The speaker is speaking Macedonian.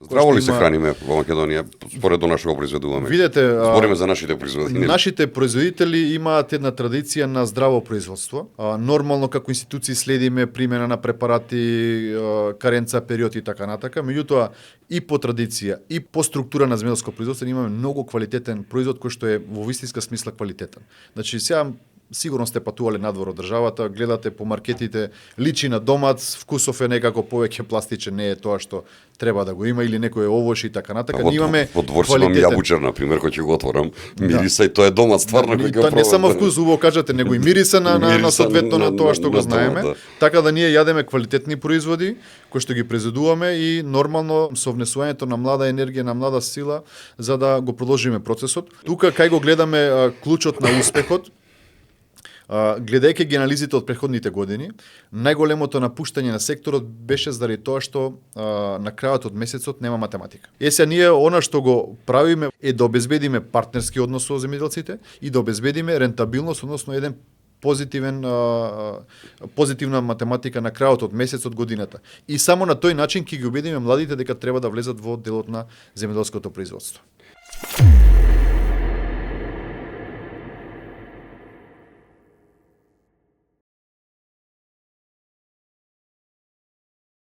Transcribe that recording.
Здраво ли се храниме во Македонија според она што го произведуваме? Видете, збориме за нашите производители. Нашите производители имаат една традиција на здраво производство. Нормално како институции следиме примена на препарати, каренца период и така натака. Меѓутоа и по традиција и по структура на земјоделско производство имаме многу квалитетен производ кој што е во вистинска смисла квалитетен. Значи сега сигурно сте патувале надвор од државата, гледате по маркетите, личи на домац, вкусов е некако повеќе пластичен, не е тоа што треба да го има или некој овош и така натака. Ние имаме во двор имам јабучар на пример кој ќе го отворам, мириса и тоа е домац стварно кој го пробам. Не само вкус, убаво кажате, него и мириса на соодветно на тоа што го знаеме. Така да ние јадеме квалитетни производи кои што ги произведуваме и нормално со внесувањето на млада енергија, на млада сила за да го продолжиме процесот. Тука кај го гледаме клучот на успехот. Гледајќи ги анализите од претходните години, најголемото напуштање на секторот беше заради тоа што на крајот од месецот нема математика. Сега ние она што го правиме е да обезбедиме партнерски однос со земјоделците и да обезбедиме рентабилност, односно еден позитивна математика на крајот од месецот годината. И само на тој начин ќе ги убедиме младите дека треба да влезат во делот на земјоделското производство.